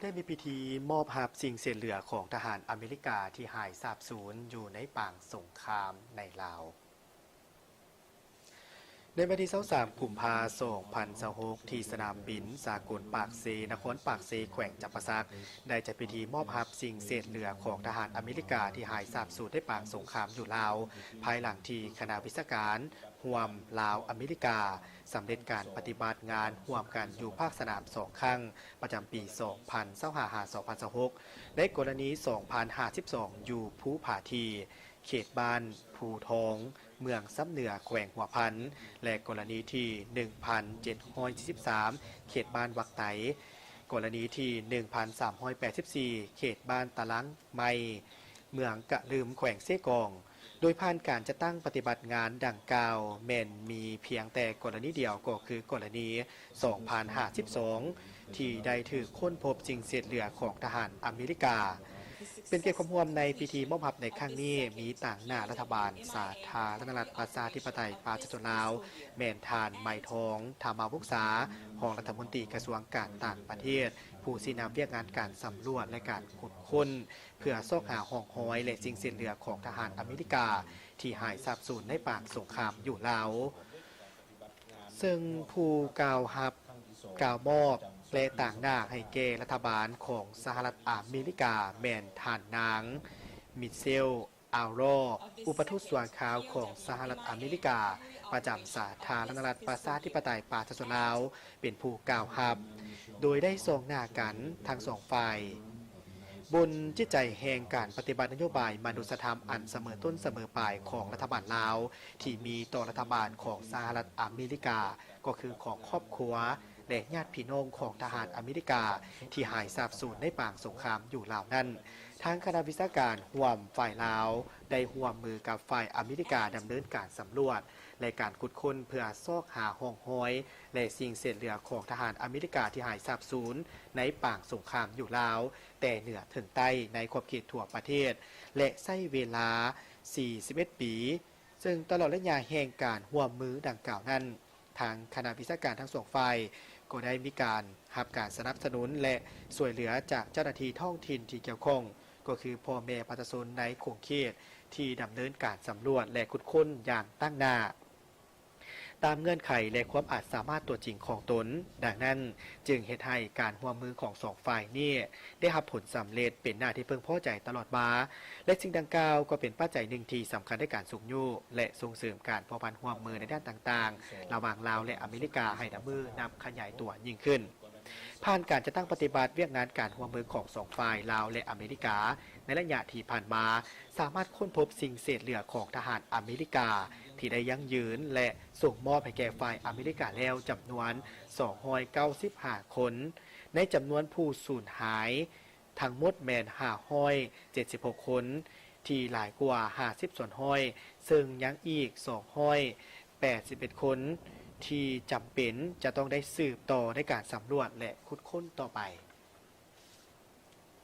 ໄດ້ມີພິທີມອບຮັບສິ່ງເສດເຫຼືອຂອງທະຫານອາເມລິກາທີ່ຫາຍສາບສູນຢູ່ໃນປາງສົງຄາມໃນລາວ. ໃນວັນທີຊາວສາມ ກຸມພາ ສອງພັນຊາວຫົກ ທີ່ສະໜາມບິນສາກົນປາກເຊ, ນະຄອນປາກເຊ, ແຂວງຈຳປາສັກ ໄດ້ຈັດພິທີມອບຮັບສິ່ງເສດເຫຼືອຂອງທະຫານອາເມລິກາທີ່ຫາຍສາບສູນໃນປາງສົງຄາມຢູ່ລາວ, ພາຍຫຼັງທີ່ຄະນະວິຊາການຮ່ວມລາວ-ອາເມລິກາ ສຳເລັດການປະຕິບັດງານຮ່ວມກັນຢູ່ພາກສະໜາມສອງຄັ້ງ ປະຈຳປີສອງພັນຊາວຫ້າ ຫາ ສອງພັນຊາວຫົກ ໃນກໍລະນີສອງພັນຫ້າສິບສອງ ຢູ່ພູຜາຖີ່ ເຂດບ້ານພູທອງ ເມືອງຊຳເໜືອ ແຂວງຫົວພັນ ແລະ ກໍລະນີທີໜຶ່ງພັນເຈັດຮ້ອຍສີ່ສິບສາມ ເຂດບ້ານວັກໄຕ, ກໍລະນີທີໜຶ່ງພັນສາມຮ້ອຍແປດສິບສີ່ ເຂດບ້ານຕະລັງໃໝ່ ເມືອງກະລຶມ ແຂວງເຊກອງ. ໂດຍຜ່ານການຈັດຕັ້ງປະຕິບັດງານດັ່ງກ່າວ ແມ່ນມີພຽງແຕ່ກໍລະນີດຽວ ກໍຄືກໍລະນີສອງພັນຫ້າສິບສອງ ທີ່ໄດ້ຖືກຄົ້ນພົບສິ່ງເສດເຫຼືອຂອງທະຫານອາເມລິກາ. ເປັນກຽດຄວາມຮ່ວມໃນພິທີມອບຮັບໃນຄັ້ງນີ້ ມີຕາງໜ້າລັດຖະບານສາທາລະນະລັດປະຊາທິປະໄຕປະຊາຊົນລາວ ແມ່ນທ່ານ ໄມທອງ ທຳມະວົງສາ ຮອງລັດຖະມົນຕີກະຊວງການຕ່າງປະເທດ, ຜູ້ຊີ້ນຳວຽກງານການສຳຫຼວດ ແລະ ການຂຸດຄົ້ນ ເພື່ອຊອກຫາຮ່ອງຮອຍ ແລະ ສິ່ງເສດເຫຼືອຂອງທະຫານອາເມລິກາທີ່ຫາຍສາບສູນໃນປາງສົງຄາມຢູ່ລາວ. ເຊິ່ງຜູ້ກ່າວຮັບ, ກ່າວມອບ ແລະ ຕາງໜ້າໃຫ້ແກ່ລັດຖະບານຂອງສະຫະລັດອາເມລິກາ ແມ່ນທ່ານນາງ ມິເຊລ ອາວລໍ ອຸປະທູດຊົ່ວຄາວຂອງສະຫະລັດອາເມລິກາ ປະຈຳສາທາລະນະລັດປະຊາທິປະໄຕປະຊາຊົນລາວ ເປັນຜູ້ກ່າວຮັບ, ໂດຍໄດ້ສ່ອງໜ້າກັນທັງສອງຝ່າຍ ບົນຈິດໃຈແຫ່ງການປະຕິບັດນະໂຍບາຍມະນຸດສະທຳອັນສະເໝີຕົ້ນສະເໝີປາຍຂອງລັດຖະບານລາວ ທີ່ມີຕໍ່ລັດຖະບານຂອງສະຫະລັດອາເມລິກາ, ກໍຄືຂອງຄອບຄົວ ແລະ ຍາດພີ່ນ້ອງຂອງທະຫານອາເມລິກາທີ່ຫາຍສາບສູນໃນປາງສົງຄາມຢູ່ລາວນັ້ນ. ທາງຄະນະວິຊາການຮ່ວມຝ່າຍລາວ ໄດ້ຮ່ວມມືກັບຝ່າຍອາເມລິກາດຳເນີນການສຳຫຼວດ ແລະ ການຂຸດຄົ້ນເພື່ອຊອກຫາຮ່ອງຮອຍ ແລະ ສິ່ງເສດເຫຼືອຂອງທະຫານອາເມລິກາທີ່ຫາຍສາບສູນໃນປາງສົງຄາມຢູ່ລາວ ແຕ່ເໜືອເຖິງໃຕ້ໃນຂອບເຂດທົ່ວປະເທດ ແລະ ໃຊ້ເວລາສີ່ສິບເອັດປີ. ເຊິ່ງຕະຫຼອດໄລຍະແຫ່ງການຮ່ວມມືດັ່ງກ່າວນັ້ນ, ທາງຄະນະວິຊາການທັງສອງຝ່າຍກໍໄດ້ມີການຮັບການສະໜັບສະໜູນ ແລະ ຊ່ວຍເຫຼືອຈາກເຈົ້າໜ້າທີ່ທ້ອງຖິ່ນທີ່ກ່ຽວຂ້ອງ, ກໍຄືພໍ່ແມ່ປະຊາຊົນໃນຂົງເຂດທີ່ດຳເນີນການສຳຫຼວດ ແລະ ຂຸດຄົ້ນຢ່າງຕັ້ງໜ້າ ຕາມເງື່ອນໄຂ ແລະ ຄວາມອາດສາມາດຕົວຈິງຂອງຕົນ. ດັ່ງນັ້ນ, ຈຶ່ງເຮັດໃຫ້ການຮ່ວມມືຂອງສອງຝ່າຍນີ້ໄດ້ຮັບຜົນສຳເລັດເປັນໜ້າທີ່ເພິ່ງພໍໃຈຕະຫຼອດມາ ແລະ ສິ່ງດັ່ງກ່າວກໍເປັນປັດໄຈໜຶ່ງທີ່ສຳຄັນໃນການຊຸກຍູ້ ແລະ ສົ່ງເສີມການພົວພັນຮ່ວມມືໃນດ້ານຕ່າງໆ ລະຫວ່າງລາວ ແລະ ອາເມລິກາໃຫ້ນັບມື້ນັບຂະຫຍາຍຕົວຍິ່ງຂຶ້ນ. ຜ່ານການຈັດຕັ້ງປະຕິບັດວຽກງານການຮ່ວມມືຂອງສອງຝ່າຍ ລາວ ແລະ ອາເມລິກາ ໃນໄລຍະທີ່ຜ່ານມາ, ສາມາດຄົ້ນພົບສິ່ງເສດເຫຼືອຂອງທະຫານອາເມລິກາທີ່ໄດ້ຢັ້ງຢືນ ແລະ ສົ່ງມອບໃຫ້ແກ່ຝ່າຍອາເມລິກາແລ້ວຈຳນວນສອງຮ້ອຍເກົ້າສິບຫ້າຄົນ, ໃນຈຳນວນຜູ້ສູນຫາຍທັງໝົດແມ່ນຫ້າຮ້ອຍເຈັດສິບຫົກຄົນ, ທີ່ຫຼາຍກວ່າຫ້າສິບສ່ວນຮ້ອຍ, ເຊິ່ງຍັງອີກສອງຮ້ອຍແປດສິບເອັດຄົນທີ່ຈຳເປັນຈະຕ້ອງໄດ້ສືບຕໍ່ໃນການສຳຫຼວດ ແລະ ຂຸດຄົ້ນຕໍ່ໄປ.